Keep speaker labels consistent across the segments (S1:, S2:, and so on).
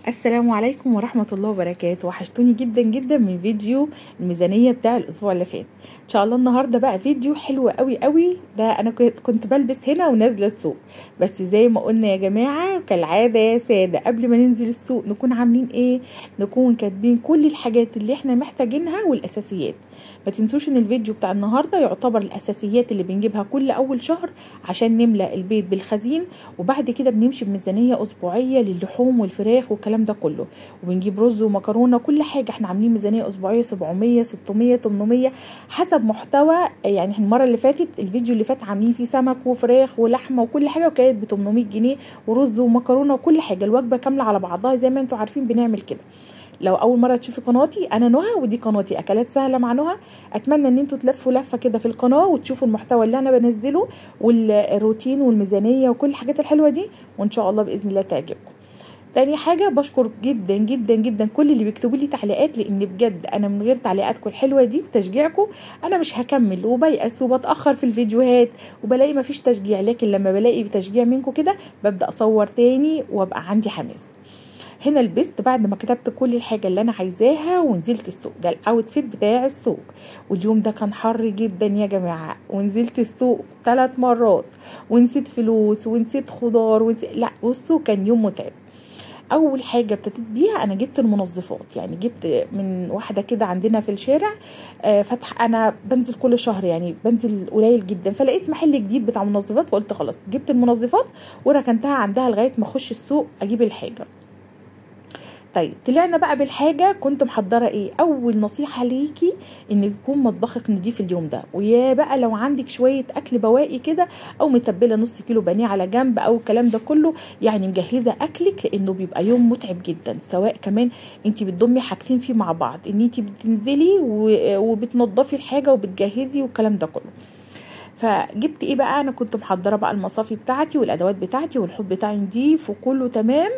S1: السلام عليكم ورحمة الله وبركاته. وحشتوني جدا جدا من فيديو الميزانية بتاع الأسبوع اللي فات. إن شاء الله النهاردة بقى فيديو حلو قوي قوي. ده أنا كنت بلبس هنا ونازلة السوق، بس زي ما قلنا يا جماعة كالعادة يا سادة، قبل ما ننزل السوق نكون عاملين إيه؟ نكون كاتبين كل الحاجات اللي احنا محتاجينها والأساسيات. ما تنسوش إن الفيديو بتاع النهاردة يعتبر الأساسيات اللي بنجيبها كل أول شهر عشان نملأ البيت بالخزين، وبعد كده بنمشي بميزانية أسبوعية للحوم والفراخ والكلام ده كله، وبنجيب رز ومكرونه كل حاجة. احنا عاملين ميزانية اسبوعية 700 600 800 حسب محتوى. يعني احنا المرة اللي فاتت الفيديو اللي فات عاملين فيه سمك وفراخ ولحمه وكل حاجة، وكانت ب 800 جنيه ورز ومكرونه وكل حاجة، الوجبة كاملة على بعضها زي ما انتم عارفين بنعمل كده. لو اول مرة تشوفي قناتي، انا نهى ودي قناتي اكلات سهلة مع نهى. اتمنى ان انتوا تلفوا لفه كده في القناة وتشوفوا المحتوى اللي انا بنزله والروتين والميزانيه وكل الحاجات الحلوة دي، وان شاء الله باذن الله تعجبكم. تاني حاجة بشكر جدا جدا جدا كل اللي بيكتبوا لي تعليقات، لان بجد انا من غير تعليقاتكم الحلوة دي وتشجيعكم انا مش هكمل، وبيأس وبتأخر في الفيديوهات وبلاقي مفيش تشجيع. لكن لما بلاقي تشجيع منكم كده ببدأ اصور تاني وابقى عندي حماس. هنا لبست بعد ما كتبت كل الحاجة اللي انا عايزاها ونزلت السوق. ده ال outfit بتاع السوق، واليوم ده كان حر جدا يا جماعة، ونزلت السوق 3 مرات ونسيت فلوس ونسيت خضار ونسيت، لا بصوا كان يوم متعب. اول حاجة ابتديت بيها انا جبت المنظفات، يعني جبت من واحدة كده عندنا في الشارع فتح. انا بنزل كل شهر يعني بنزل قليل جدا، فلقيت محل جديد بتاع منظفات فقلت خلاص جبت المنظفات وركنتها عندها لغاية ما اخش السوق اجيب الحاجة. طيب طلعنا بقى بالحاجة. كنت محضرة ايه؟ اول نصيحة ليكي ان يكون مطبخك نضيف اليوم ده، ويا بقى لو عندك شوية اكل بواقي كده او متبله نص كيلو بانيه على جنب او الكلام ده كله، يعني مجهزة اكلك، لانه بيبقى يوم متعب جدا. سواء كمان انت بتضمي حاجتين فيه مع بعض، ان انت بتنزلي وبتنضفي الحاجة وبتجهزي والكلام ده كله. فجبت ايه بقى؟ انا كنت محضرة بقى المصافي بتاعتي والادوات بتاعتي والحوض بتاعي نضيف وكله تمام،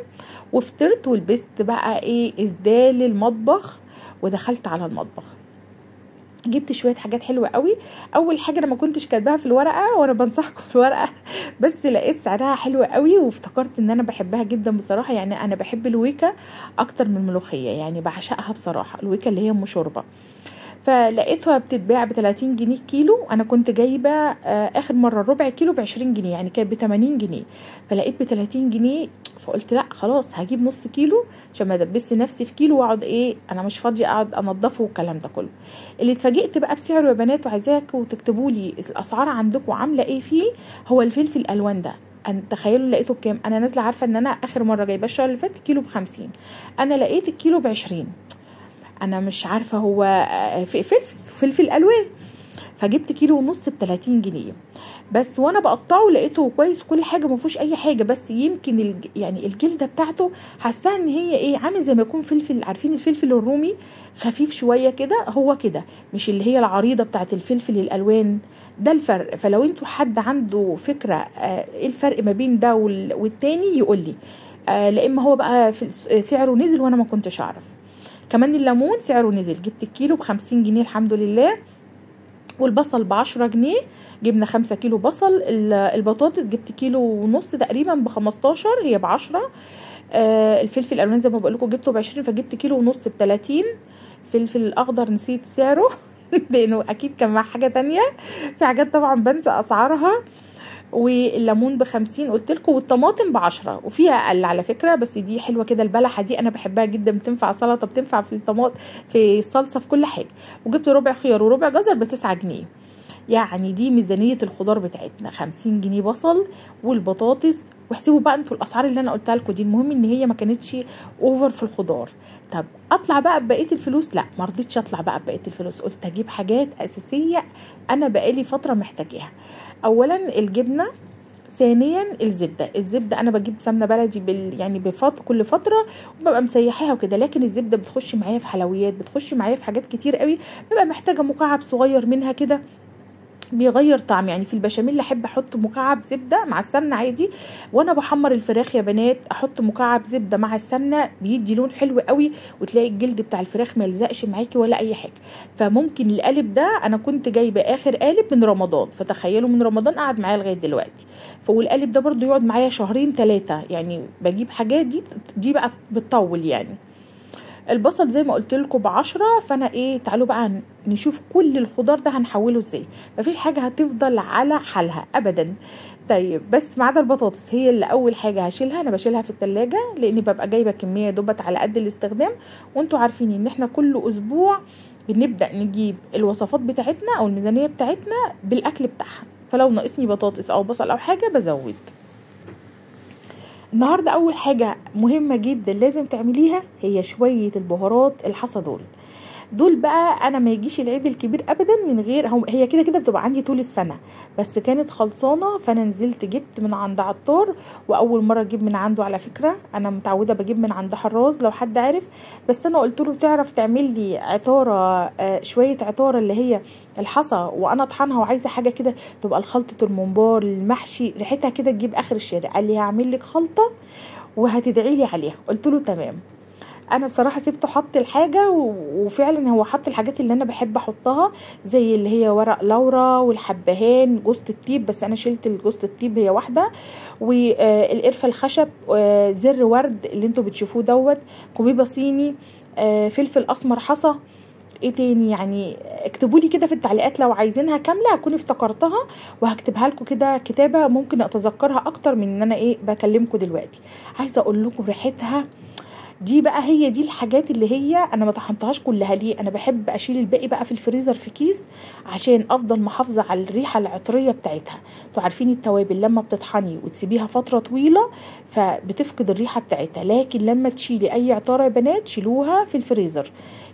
S1: وفطرت ولبست بقى ايه اسدال المطبخ ودخلت على المطبخ. جبت شوية حاجات حلوة قوي. اول حاجة انا ما كنتش كاتباها في الورقة، وانا بنصحكم في الورقة، بس لقيت سعرها حلو قوي وافتكرت ان انا بحبها جدا بصراحة. يعني انا بحب الويكا اكتر من الملوخية، يعني بعشقها بصراحة، الويكا اللي هي ام شوربة. فلقيتها بتتباع ب 30 جنيه كيلو. انا كنت جايبه اخر مرة ربع كيلو ب 20 جنيه، يعني كانت ب 80 جنيه، فلقيت ب 30 جنيه، فقلت لا خلاص هجيب نص كيلو عشان ما ادبسش نفسي في كيلو واقعد ايه، انا مش فاضية اقعد انضفه والكلام ده كله. اللي اتفاجئت بقى بسعره يا بنات، وعايزاكم تكتبوا لي الاسعار عندكم عامله ايه فيه، هو الفلفل الالوان ده. أن تخيلوا لقيته بكام؟ انا نازله عارفه ان انا اخر مرة جايبه الشهر اللي فات كيلو ب 50، انا لقيت الكيلو ب 20. انا مش عارفه هو فلفل الوان. فجبت كيلو ونص ب 30 جنيه بس، وانا بقطعه لقيته كويس وكل حاجة ما فيهوش اي حاجة، بس يمكن يعني الجلدة بتاعته حاساها ان هي ايه، عامل زي ما يكون فلفل، عارفين الفلفل الرومي خفيف شوية كده، هو كده، مش اللي هي العريضة بتاعت الفلفل الالوان ده الفرق. فلو انتوا حد عنده فكرة ايه الفرق ما بين ده والتاني يقول لي، لا اما هو بقى سعره نزل وانا ما كنتش اعرف. كمان الليمون سعره نزل، جبت الكيلو ب50 جنيه الحمد لله، والبصل ب10 جنيه، جبنا 5 كيلو بصل. البطاطس جبت كيلو ونص تقريبا ب15، هي ب10. الفلفل الالوان زي ما بقول لكم جبته ب20، فجبت كيلو ونص ب30. الفلفل الاخضر نسيت سعره لانه اكيد كان مع حاجة تانية، في حاجات طبعا بنسى اسعارها. والليمون ب50 قلت لكم، والطماطم ب10، وفيها اقل على فكرة، بس دي حلوة كده البلحه دي انا بحبها جدا، بتنفع سلطة، بتنفع في الطماط، في الصلصه، في كل حاجة. وجبت ربع خيار وربع جزر ب9 جنيه. يعني دي ميزانية الخضار بتاعتنا، 50 جنيه بصل والبطاطس. واحسبوا بقى انتوا الاسعار اللي انا قلتها لكم دي، المهم ان هي ما كانتش over في الخضار. طب اطلع بقى ببقية الفلوس؟ لا ما رضيتش اطلع بقى ببقية الفلوس، قلت اجيب حاجات اساسية انا بقالي فترة محتاجاها. اولا الجبنة، ثانيا الزبدة. الزبدة انا بجيب سمنه بلدي يعني كل فترة وببقى مسيحاها وكده، لكن الزبدة بتخش معايا في حلويات، بتخش معايا في حاجات كتير قوي، ببقى محتاجه مكعب صغير منها كده. بيغير طعم. يعني في البشاميل احب احط مكعب زبدة مع السمنة عادي، وانا بحمر الفراخ يا بنات احط مكعب زبدة مع السمنة، بيدي لون حلو قوي، وتلاقي الجلد بتاع الفراخ ما يلزقش معاكي ولا اي حاجة. فممكن القالب ده انا كنت جايبه اخر قالب من رمضان، فتخيلوا من رمضان قعد معايا لغاية دلوقتي. فالقالب ده برضو يقعد معايا شهرين 3، يعني بجيب حاجات دي بقى بتطول يعني. البصل زي ما قلت لكم ب10، فانا ايه تعالوا بقى نشوف كل الخضار ده هنحوله ازاي. مفيش حاجة هتفضل على حالها ابدا. طيب بس ما عدا البطاطس، هي اللي اول حاجة هشيلها، انا بشيلها في التلاجة لان ببقى جايبه كمية دوبت على قد الاستخدام، وانتوا عارفين ان احنا كل اسبوع بنبدا نجيب الوصفات بتاعتنا او الميزانية بتاعتنا بالاكل بتاعها، فلو ناقصني بطاطس او بصل او حاجة بزود. النهارده اول حاجة مهمة جدا لازم تعمليها هي شوية البهارات الحصى. دول بقى انا ما يجيش العيد الكبير ابدا من غير، هي كده كده بتبقى عندي طول السنة، بس كانت خلصانه فانا نزلت جبت من عند عطار، واول مرة اجيب من عنده على فكرة، انا متعوده بجيب من عند حراز لو حد عارف، بس انا قلت له تعرف تعمل لي عطاره، شوية عطاره اللي هي الحصى وانا اطحنها، وعايزه حاجة كده تبقى الخلطة الممبار المحشي ريحتها كده تجيب اخر الشارع. قال لي هعمل لك خلطه وهتدعي لي عليها، قلت له تمام. انا بصراحة سبته حط الحاجة، وفعلا هو حط الحاجات اللي انا بحب احطها، زي اللي هي ورق لورا والحبهان، جوزة الطيب، بس انا شلت الجوزة الطيب هي واحدة، والقرفه الخشب، زر ورد اللي انتوا بتشوفوه دوت، كوبيبه صيني، فلفل اسمر حصى، ايه تاني يعني اكتبوا لي كده في التعليقات لو عايزينها كاملة هكون افتكرتها وهكتبها لكم كده كتابه، ممكن اتذكرها اكتر من ان انا ايه بكلمكم دلوقتي. عايزه اقول لكم ريحتها دي بقى، هي دي الحاجات اللي هي انا ما طحنتهاش كلها. ليه؟ انا بحب اشيل الباقي بقى في الفريزر في كيس عشان افضل محافظة على الريحة العطريه بتاعتها. انتوا عارفين التوابل لما بتطحني وتسيبيها فترة طويلة فبتفقد الريحة بتاعتها، لكن لما تشيلي اي عطاره يا بنات شيلوها في الفريزر.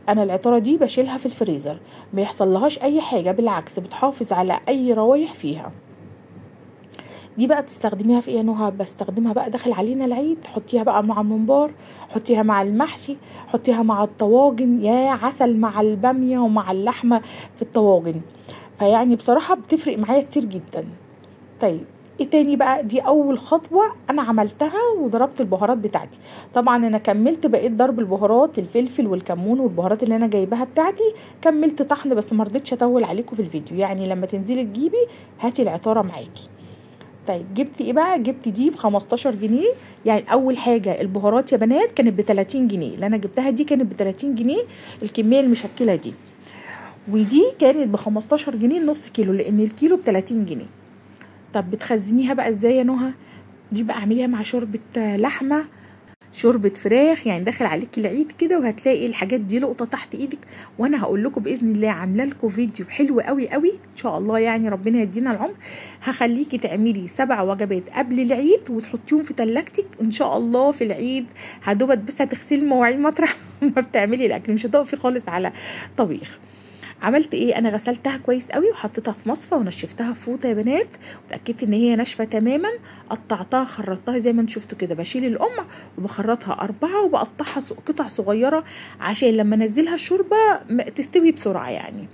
S1: انا العطاره دي بشيلها في الفريزر ما يحصل لهاش اي حاجة، بالعكس بتحافظ على اي روايح فيها. دي بقى تستخدميها في ايه يا نهى؟ بستخدمها بقى داخل علينا العيد، حطيها بقى مع الممبار، حطيها مع المحشي، حطيها مع الطواجن، يا عسل مع الباميه ومع اللحمة في الطواجن، فيعني بصراحة بتفرق معايا كتير جدا. طيب ايه تاني بقى؟ دي اول خطوة انا عملتها وضربت البهارات بتاعتي. طبعا انا كملت بقيت ضرب البهارات، الفلفل والكمون والبهارات اللي انا جايباها بتاعتي، كملت طحن، بس ما رضيتش اطول عليكم في الفيديو، يعني لما تنزلي تجيبي هاتي العطاره معاكي. طيب جبت ايه بقى؟ جبت دي ب 15 جنيه. يعني اول حاجة البهارات يا بنات كانت ب 30 جنيه، اللي انا جبتها دي كانت ب 30 جنيه الكمية المشكلة دي، ودي كانت ب 15 جنيه نص كيلو، لان الكيلو ب 30 جنيه. طب بتخزنيها بقى ازاي يا نهى؟ دي بقى اعمليها مع شوربة لحمه، شوربة فراخ، يعني داخل عليك العيد كده وهتلاقي الحاجات دي لقطة تحت ايدك. وانا هقول لكم باذن الله عامله لكم فيديو حلو قوي قوي ان شاء الله، يعني ربنا يدينا العمر، هخليكي تعملي 7 وجبات قبل العيد وتحطيهم في تلاجتك ان شاء الله في العيد، هدوبت بس هتغسلي المواعين مطرح ما بتعملي الاكل، مش هتقفي خالص على طبيخ. عملت ايه؟ انا غسلتها كويس قوي وحطيتها في مصفى ونشفتها في فوطه يا بنات، وتاكدت ان هي ناشفة تماما. قطعتها خرطتها زي ما انتم شفتوا كده، بشيل القمع وبخرطها 4 وبقطعها قطع صغيرة عشان لما انزلها الشوربة تستوي بسرعة. يعني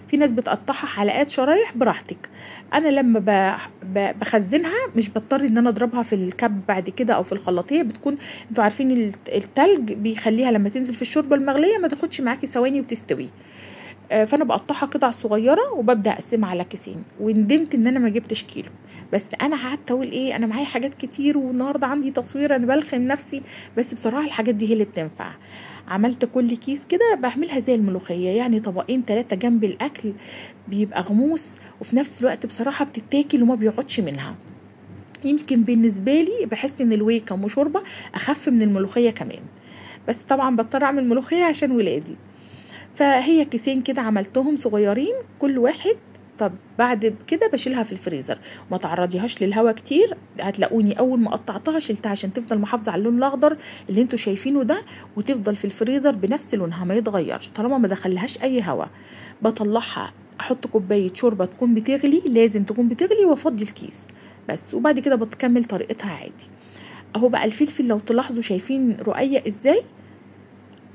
S1: في ناس بتقطعها حلقات شرايح، براحتك. انا لما بخزنها مش بضطر ان انا اضربها في الكب بعد كده او في الخلاطيه، بتكون انتوا عارفين التلج بيخليها لما تنزل في الشوربة المغليه ما تاخدش معاكي ثواني وتستوي. فانا بقطعها قطع صغيرة وببدا اقسمها على كيسين. وندمت ان انا ما جبتش كيلو، بس انا قعدت اقول ايه، انا معايا حاجات كتير والنهارده عندي تصوير، انا بلخم نفسي، بس بصراحة الحاجات دي هي اللي بتنفع. عملت كل كيس كده بعملها زي الملوخية، يعني طبقين 3 جنب الاكل، بيبقى غموس وفي نفس الوقت بصراحة بتتاكل وما بيقعدش منها. يمكن بالنسبة لي بحس ان الويكه وشوربه اخف من الملوخية كمان، بس طبعا بضطر اعمل ملوخية عشان ولادي. فهي كيسين كده عملتهم صغيرين كل واحد. طب بعد كده بشيلها في الفريزر، ما تعرضيهاش للهواء كتير. هتلاقوني اول ما قطعتها شلتها عشان تفضل محافظة على اللون الاخضر اللي انتوا شايفينه ده، وتفضل في الفريزر بنفس لونها ما يتغيرش طالما ما دخلهاش اي هواء. بطلعها احط كوباية شوربة تكون بتغلي، لازم تكون بتغلي، وافضي الكيس بس، وبعد كده بتكمل طريقتها عادي. اهو بقى الفلفل لو تلاحظوا شايفين رقيق ازاي،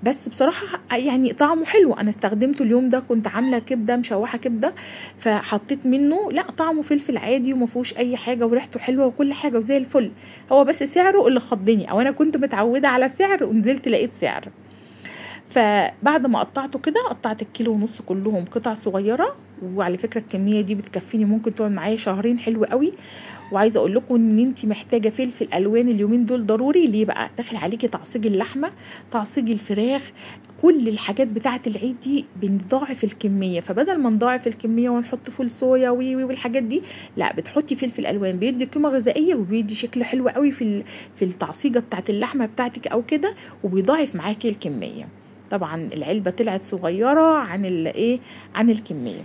S1: بس بصراحة يعني طعمه حلو. انا استخدمته اليوم ده، كنت عامله كبده مشوحه كبده فحطيت منه، لا طعمه فلفل عادي وما فيهوش اي حاجة وريحته حلوة وكل حاجة وزي الفل. هو بس سعره اللي خضني، او انا كنت متعوده على سعر ونزلت لقيت سعر. فبعد ما قطعته كده، قطعت الكيلو ونص كلهم قطع صغيرة، وعلى فكرة الكمية دي بتكفيني ممكن تقعد معايا شهرين حلو قوي. وعايزه اقول لكم ان انت محتاجه فلفل الوان اليومين دول ضروري. ليه بقى؟ داخل عليكي تعصيج اللحمة، تعصيج الفراخ، كل الحاجات بتاعه العيد دي بنضاعف الكمية. فبدل ما نضاعف الكمية ونحط فول صويا وي وي والحاجات دي، لا بتحطي فلفل الوان، بيدي قيمة غذائية وبيدي شكل حلو قوي في التعصيجه بتاعه اللحمة بتاعتك او كده، وبيضاعف معاكي الكمية. طبعا العلبة طلعت صغيرة عن الايه، عن الكمية.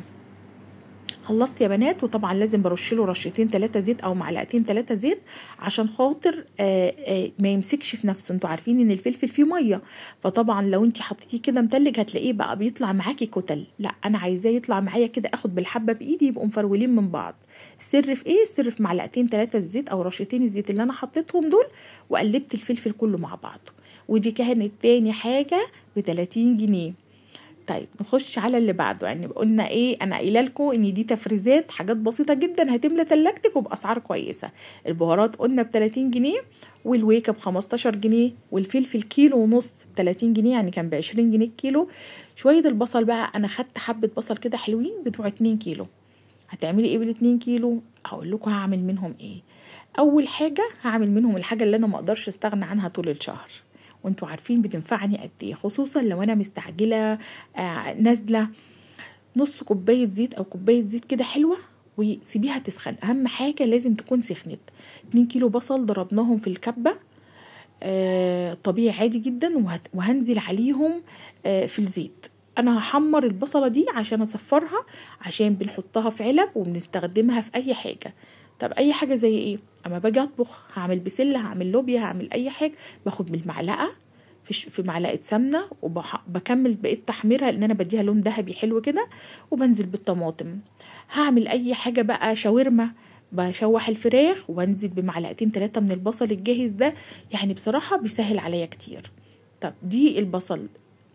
S1: خلصت يا بنات. وطبعا لازم برش له رشتين 3 زيت او معلقتين 3 زيت عشان خاطر ما يمسكش في نفسه. انتوا عارفين ان الفلفل فيه مية، فطبعا لو انت حطيتيه كده متلج هتلاقيه بقى بيطلع معاكي كتل. لا انا عايزاه يطلع معايا كده، اخد بالحبه بايدي يبقوا مفرولين من بعض. السر في ايه؟ السر في معلقتين 3 الزيت او رشتين الزيت اللي انا حطيتهم دول، وقلبت الفلفل كله مع بعضه. ودي كانت تاني حاجة ب 30 جنيه. طيب نخش على اللي بعده. يعني قلنا ايه، انا قايله لكم ان دي تفريزات حاجات بسيطة جدا هتملى تلاجتك وباسعار كويسة. البهارات قلنا ب 30 جنيه، والويكه ب 15 جنيه، والفلفل كيلو ونص ب 30 جنيه، يعني كان ب 20 جنيه الكيلو. شوية البصل بقى، انا خدت حبه بصل كده حلوين بتوع 2 كيلو. هتعملي ايه بال 2 كيلو؟ هقول لكم هعمل منهم ايه. اول حاجة هعمل منهم الحاجة اللي انا ما اقدرش استغنى عنها طول الشهر، وانتوا عارفين بتنفعني قد ايه، خصوصا لو انا مستعجلة نازله. نص كوباية زيت او كوباية زيت كده حلوة، وسيبيها تسخن. اهم حاجة لازم تكون سخنت. 2 كيلو بصل ضربناهم في الكبه طبيعي عادي جدا، وهنزل عليهم في الزيت. انا هحمر البصله دي عشان اصفرها، عشان بنحطها في علب وبنستخدمها في اي حاجة. طب اي حاجة زي ايه؟ اما باجي اطبخ هعمل بسلة، هعمل لوبيا، هعمل اي حاجة، باخد بالمعلقه في معلقه سمنه وبكمل بقية تحميرها لان انا بديها لون ذهبي حلو كده، وبنزل بالطماطم. هعمل اي حاجة بقى، شاورما، بشوح الفراخ وانزل بمعلقتين 3 من البصل الجاهز ده. يعني بصراحة بيسهل عليا كتير. طب دي البصل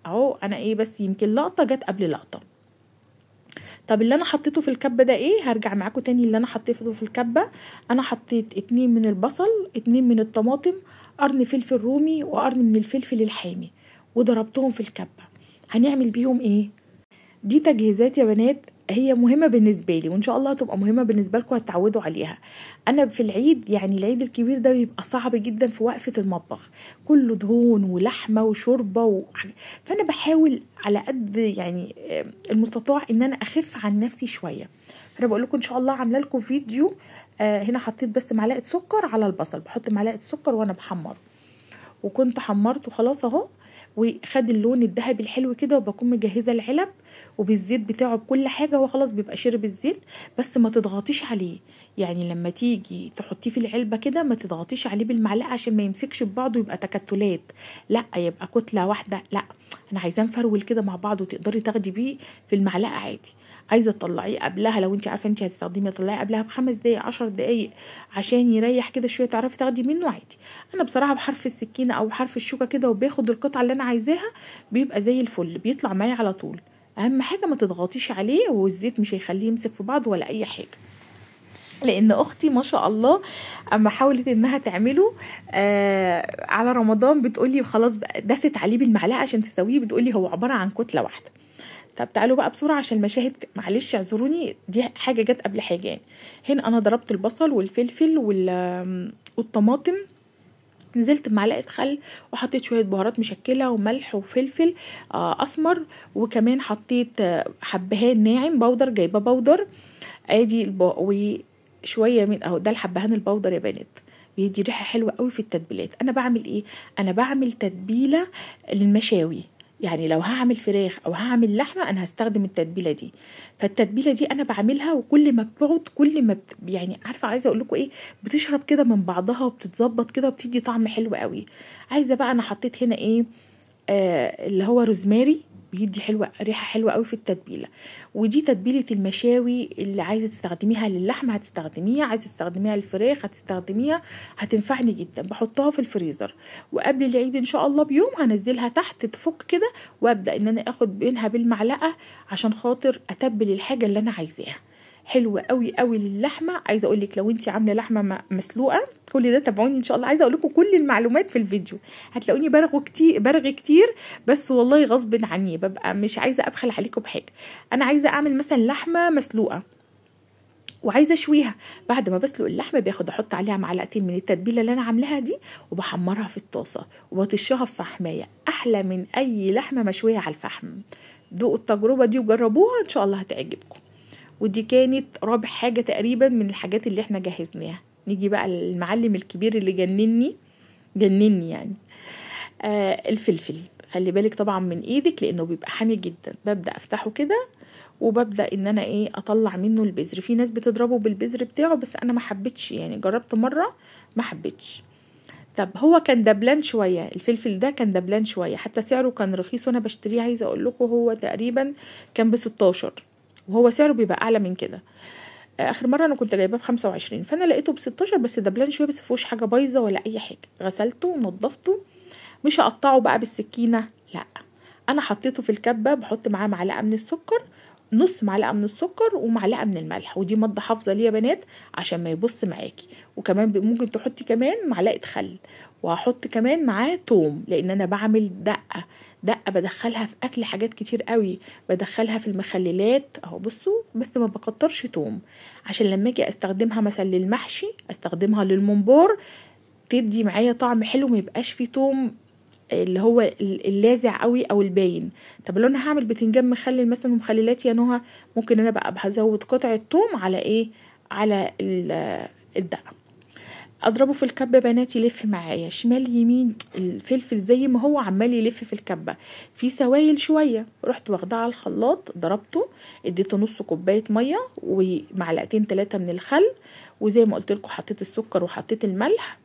S1: اهو، انا ايه بس يمكن لقطة جت قبل لقطة. طب اللي انا حطيته في الكبه ده ايه؟ هرجع معاكم تاني. اللي انا حطيته في الكبه، انا حطيت 2 من البصل، 2 من الطماطم، قرن فلفل رومي وقرن من الفلفل الحامي، وضربتهم في الكبه. هنعمل بيهم ايه؟ دي تجهيزات يا بنات هي مهمة بالنسبة لي، وان شاء الله هتبقى مهمة بالنسبة لكم، هتتعودوا عليها. انا في العيد، يعني العيد الكبير ده بيبقى صعب جدا في وقفه المطبخ، كله دهون ولحمه وشوربه فانا بحاول على قد يعني المستطاع ان انا اخف عن نفسي شوية. فانا بقول لكم ان شاء الله عامله لكم فيديو. هنا حطيت بس معلقه سكر على البصل، بحط معلقه سكر وانا بحمره، وكنت حمرته خلاص اهو، وخد اللون الذهبي الحلو كده. وبكون مجهزة العلب وبالزيت بتاعه بكل حاجة، هو خلاص بيبقى شرب الزيت، بس ما تضغطيش عليه. يعني لما تيجي تحطيه في العلبة كده ما تضغطيش عليه بالمعلقه عشان ما يمسكش ببعضه ويبقى تكتلات، لا يبقى كتلة واحدة، لا انا عايزاه مفرول كده مع بعض، وتقدري تاخدي بيه في المعلقة عادي. عايزه تطلعيه قبلها، لو انت عارفه انت هتستخدميه طلعيه قبلها ب5 دقايق 10 دقايق عشان يريح كده شوية، تعرفي تاخدي منه عادي. انا بصراحة بحرف السكينة او بحرف الشوكة كده وباخد القطعة اللي انا عايزاها، بيبقى زي الفل، بيطلع معايا على طول. اهم حاجة ما تضغطيش عليه، والزيت مش هيخليه يمسك في بعض ولا اي حاجة. لان اختي ما شاء الله اما حاولت انها تعمله على رمضان بتقولي خلاص دست عليه بالمعلقه عشان تسويه، بتقولي هو عبارة عن كتلة واحدة. طب تعالوا بقى بسرعة عشان المشاهد، معلش اعذروني دي حاجة جت قبل حاجة. يعني هنا انا ضربت البصل والفلفل والطماطم، نزلت بمعلقه خل وحطيت شوية بهارات مشكلة وملح وفلفل اسمر، وكمان حطيت حبهان ناعم powder، جايبه powder ادي وشوية من اهو ده الحبهان ال powder يا بنات، بيدي ريحه حلوة قوي في التتبيلات. انا بعمل ايه؟ انا بعمل تتبيله للمشاوي، يعني لو هعمل فراخ او هعمل لحمه انا هستخدم التتبيله دي. فالتتبيله دي انا بعملها، وكل ما بتقعد كل ما يعني عارفه عايزه اقول لكم ايه، بتشرب كده من بعضها وبتتظبط كده وبتدي طعم حلو قوي. عايزه بقى انا حطيت هنا ايه اللي هو روزماري، بيدي حلوة، ريحه حلوة قوي في التتبيله. ودي تتبيله المشاوي اللي عايزه تستخدميها للحمه هتستخدميها، عايزه تستخدميها للفراخ هتستخدميها، هتنفعني جدا. بحطها في الفريزر، وقبل العيد ان شاء الله بيوم هنزلها تحت تفك كده، وابدا ان انا اخد منها بالمعلقه عشان خاطر اتبل الحاجة اللي انا عايزاها. حلوة قوي قوي للحمه. عايزه اقول لك لو انت عامله لحمه مسلوقة، كل ده تابعوني ان شاء الله، عايزه اقول لكم كل المعلومات في الفيديو. هتلاقوني برغي كتير بس والله غصب عني، ببقى مش عايزه ابخل عليكم بحاجة. انا عايزه اعمل مثلا لحمه مسلوقة وعايزه اشويها، بعد ما بسلق اللحمة باخد احط عليها معلقتين من التتبيله اللي انا عاملاها دي، وبحمرها في الطاسه وبطشها في فحمايه، احلى من اي لحمه مشوية على الفحم. دوقوا التجربة دي وجربوها ان شاء الله هتعجبكم. ودي كانت رابع حاجة تقريبا من الحاجات اللي احنا جهزناها. نيجي بقى للمعلم الكبير اللي جنني يعني، الفلفل. خلي بالك طبعا من ايدك لانه بيبقى حامي جدا. ببدأ افتحه كده وببدأ ان انا ايه اطلع منه البذر. في ناس بتضربه بالبذر بتاعه، بس انا ما حبيتش، يعني جربت مرة ما حبيتش. طب هو كان دبلان شوية، الفلفل ده كان دبلان شوية، حتى سعره كان رخيص وانا بشتريه. عايزة اقول لكم هو تقريبا كان ب16، وهو سعره بيبقى اعلى من كده. اخر مرة انا كنت جايباه ب25، فانا لقيته ب16 بس دبلان شوية، بس مفيهوش حاجة بايظة ولا اي حاجة. غسلته ونضفته، مش هقطعه بقى بالسكينة، لا انا حطيته في الكبه، بحط معاه معلقه من السكر، نص معلقه من السكر ومعلقة من الملح، ودي مادة حافظه ليه يا بنات عشان ما يبص معاكي. وكمان ممكن تحطي كمان معلقه خل، وهحط كمان معاه توم، لان انا بعمل دقه بدخلها في اكل حاجات كتير قوي، بدخلها في المخللات اهو بصوا، بس ما بكترش توم عشان لما اجي استخدمها مثلا للمحشي، استخدمها للممبار، تدي معايا طعم حلو، ما يبقاش فيه توم اللي هو اللاذع قوي او الباين. طب لو انا هعمل بتنجان مخلل مثلا ومخللات يا نهى، ممكن انا بقى هزود قطعه توم على ايه، على الدقة. اضربه في الكبه بنات، يلف معايا شمال يمين، الفلفل زي ما هو عمال يلف في الكبه، في سوائل شوية. رحت واخداه على الخلاط، ضربته، اديته نص كوباية مية ومعلقتين 3 من الخل، وزي ما قلت لكم حطيت السكر وحطيت الملح،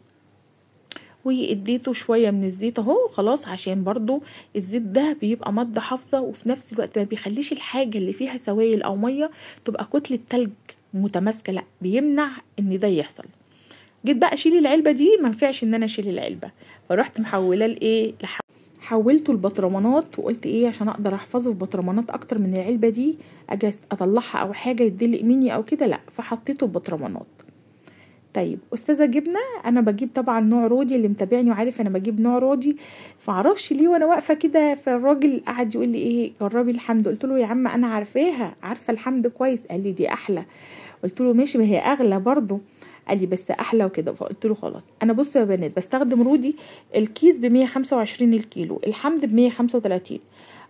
S1: واديته شوية من الزيت اهو خلاص، عشان برضو الزيت ده بيبقى مادة حافظه، وفي نفس الوقت ما بيخليش الحاجة اللي فيها سوائل او مية تبقى كتلة تلج متماسكة، لا بيمنع ان ده يحصل. جيت بقى اشيل العلبة دي، ما ينفعش ان انا اشيل العلبة، فرحت محوله لايه، حولته البطرمانات، وقلت ايه عشان اقدر احفظه في بطرمانات اكتر من العلبة دي، اجي اطلعها او حاجة يدلق مني او كده، لا فحطيته في بطرمانات. طيب استاذه جبنه، انا بجيب طبعا نوع رودي، اللي متابعني وعارف انا بجيب نوع رودي، فعرفش ليه وانا واقفة كده فالراجل قعد يقول لي ايه جربي الحمد، قلت له يا عم انا عارفاها، عارفه الحمد كويس، قال لي دي احلى، قلت له ماشي ما هي اغلى برضو، قال لي بس احلى وكده، فقلت له خلاص. انا بصوا يا بنات بستخدم رودي، الكيس ب 125 الكيلو، الحمد ب 135.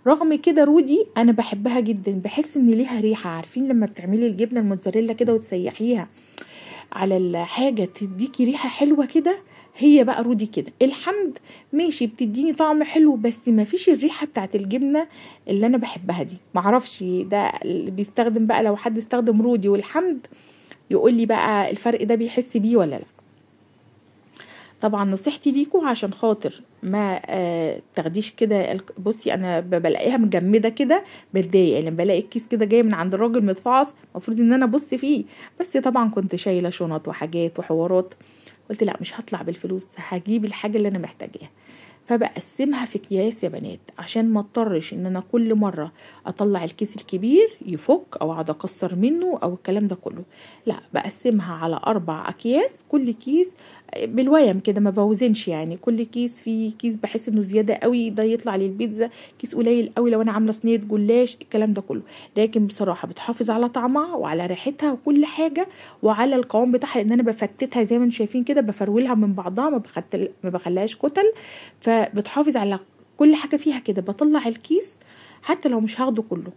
S1: رغم كده رودي انا بحبها جدا، بحس ان ليها ريحه، عارفين لما بتعملي الجبنة الموتزاريلا كده وتسيحيها على الحاجة تديكي ريحه حلوة كده، هي بقى رودي كده. الحمد ماشي بتديني طعم حلو، بس ما فيش الريحة بتاعت الجبنة اللي انا بحبها دي، معرفش ده اللي بيستخدم بقى، لو حد استخدم رودي والحمد يقول لي بقى الفرق ده بيحس بيه ولا لا. طبعا نصيحتي ليكوا عشان خاطر ما تاخديش كده، بصي انا بلاقيها مجمده كده بتضايق، يعني لما بلاقي الكيس كده جاي من عند الراجل متفعص المفروض ان انا ابص فيه، بس طبعا كنت شايله شنط وحاجات وحوارات، قلت لا مش هطلع بالفلوس، هجيب الحاجة اللي انا محتاجاها. فبقسمها في اكياس يا بنات عشان ما اضطرش ان انا كل مرة اطلع الكيس الكبير يفك او اقعد اكسر منه او الكلام ده كله، لا بقسمها على 4 اكياس، كل كيس بالويم كده ما بوزنش، يعني كل كيس فيه كيس بحس انه زيادة قوي ده يطلع للبيتزا، كيس قليل قوي لو انا عامله صينية جلاش، الكلام ده كله. لكن بصراحة بتحافظ على طعمها وعلى ريحتها وكل حاجة وعلى القوام بتاعها، لان انا بفتتها زي ما انتم شايفين كده، بفرولها من بعضها، ما بخليهاش كتل، فبتحافظ على كل حاجة فيها كده. بطلع الكيس حتى لو مش هاخده كله،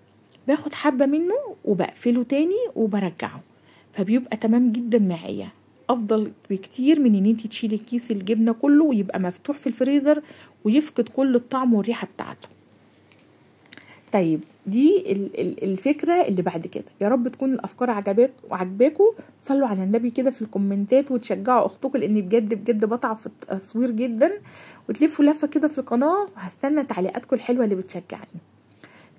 S1: باخد حبه منه وبقفله تاني وبرجعه، فبيبقى تمام جدا معايا، افضل بكتير من ان انت تشيلي كيس الجبنة كله ويبقى مفتوح في الفريزر ويفقد كل الطعم والريحه بتاعته. طيب دي الفكرة اللي بعد كده. يا رب تكون الافكار عجباكم. صلوا على النبي كده في الكومنتات وتشجعوا اختكم، لان بجد بجد بتعب في التصوير جدا، وتلفوا لفه كده في القناة، وهستنى تعليقاتكم الحلوة اللي بتشجعني.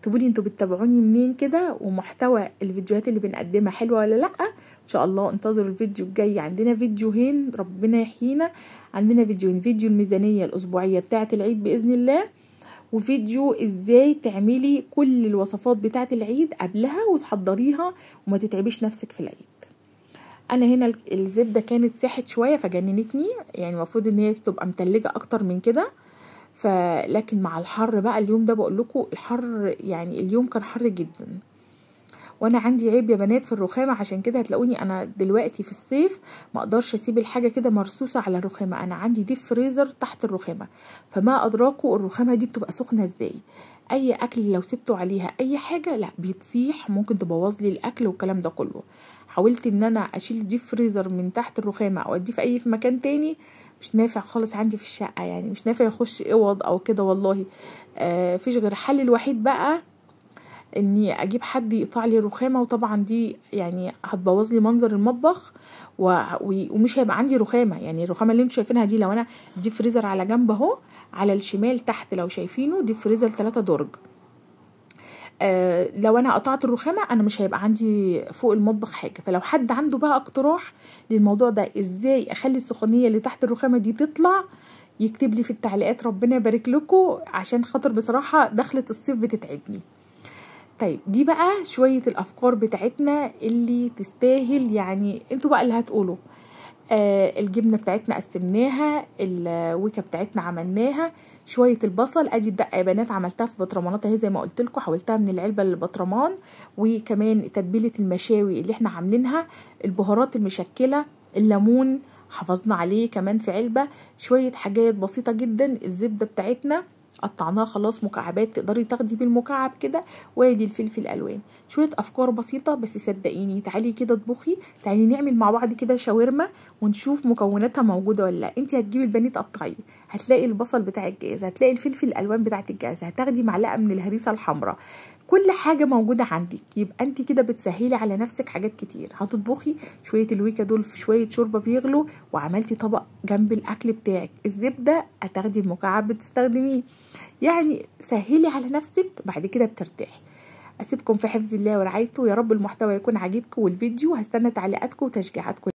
S1: اكتبوا لي انتوا بتتابعوني منين كده، ومحتوى الفيديوهات اللي بنقدمها حلوة ولا لا. ان شاء الله انتظروا الفيديو الجاي، عندنا فيديوهين ربنا يحيينا، عندنا فيديوهين، فيديو الميزانية الاسبوعية بتاعه العيد باذن الله، وفيديو ازاي تعملي كل الوصفات بتاعه العيد قبلها وتحضريها وما تتعبيش نفسك في العيد. انا هنا الزبدة كانت ساحت شوية فجننتني، يعني المفروض ان هي تبقى متلجه اكتر من كده، فلكن مع الحر بقى اليوم ده بقول لكم الحر، يعني اليوم كان حر جدا. وانا عندي عيب يا بنات في الرخامه، عشان كده هتلاقوني انا دلوقتي في الصيف ما اقدرش اسيب الحاجة كده مرصوصه على الرخامه، انا عندي deep freezer تحت الرخامه، فما ادراكوا الرخامه دي بتبقى سخنة ازاي. اي اكل لو سبته عليها اي حاجة لا بتسيح، ممكن تبوظ لي الاكل والكلام ده كله. حاولت ان انا اشيل deep freezer من تحت الرخامه او اديه في اي في مكان تاني، مش نافع خالص عندي في الشقة، يعني مش نافع يخش اوض او كده والله. فيش غير حل الوحيد بقى اني اجيب حد يقطع لي الرخامه، وطبعا دي يعني هتبوظ لي منظر المطبخ ومش هيبقى عندي رخامه. يعني الرخامه اللي انتوا شايفينها دي لو انا deep freezer على جنب اهو على الشمال تحت لو شايفينه deep freezer 3 درج، لو انا قطعت الرخامه انا مش هيبقى عندي فوق المطبخ حاجة. فلو حد عنده بقى اقتراح للموضوع ده ازاي اخلي السخونيه اللي تحت الرخامه دي تطلع، يكتب لي في التعليقات، ربنا يبارك لكم، عشان خاطر بصراحة دخلة الصيف بتتعبني. طيب دي بقى شوية الافكار بتاعتنا اللي تستاهل، يعني انتوا بقى اللي هتقولوا. الجبنة بتاعتنا قسمناها، الويكه بتاعتنا عملناها، شوية البصل ادي الدقة يا بنات عملتها في بطرمانات اهي زي ما قلت لكم، حولتها من العلبة للبطرمان، وكمان تتبيله المشاوي اللي احنا عاملينها، البهارات المشكلة، الليمون حافظنا عليه كمان في علبة، شوية حاجات بسيطة جدا. الزبدة بتاعتنا قطعناها خلاص مكعبات، تقدري تاخدي بالمكعب كده، وادي الفلفل الالوان. شوية افكار بسيطة بس صدقيني تعالي كده اطبخي، تعالي نعمل مع بعض كده شاورما ونشوف مكوناتها موجودة ولا لا. انت هتجيبي البانيه تقطعيه، هتلاقي البصل بتاع الجاهز، هتلاقي الفلفل الالوان بتاعت الجاهز، هتاخدي معلقه من الهريسه الحمراء، كل حاجة موجودة عندك. يبقى انت كده بتسهلي على نفسك حاجات كتير. هتطبخي شوية الويكا دول في شوية شوربة بيغلوا، وعملتي طبق جنب الاكل بتاعك. الزبدة هتاخدي المكعب بتستخدميه، يعني سهلي على نفسك، بعد كده بترتاحي. اسيبكم في حفظ الله ورعايته، يا رب المحتوى يكون عاجبكم والفيديو، هستنى تعليقاتكم وتشجيعاتكم.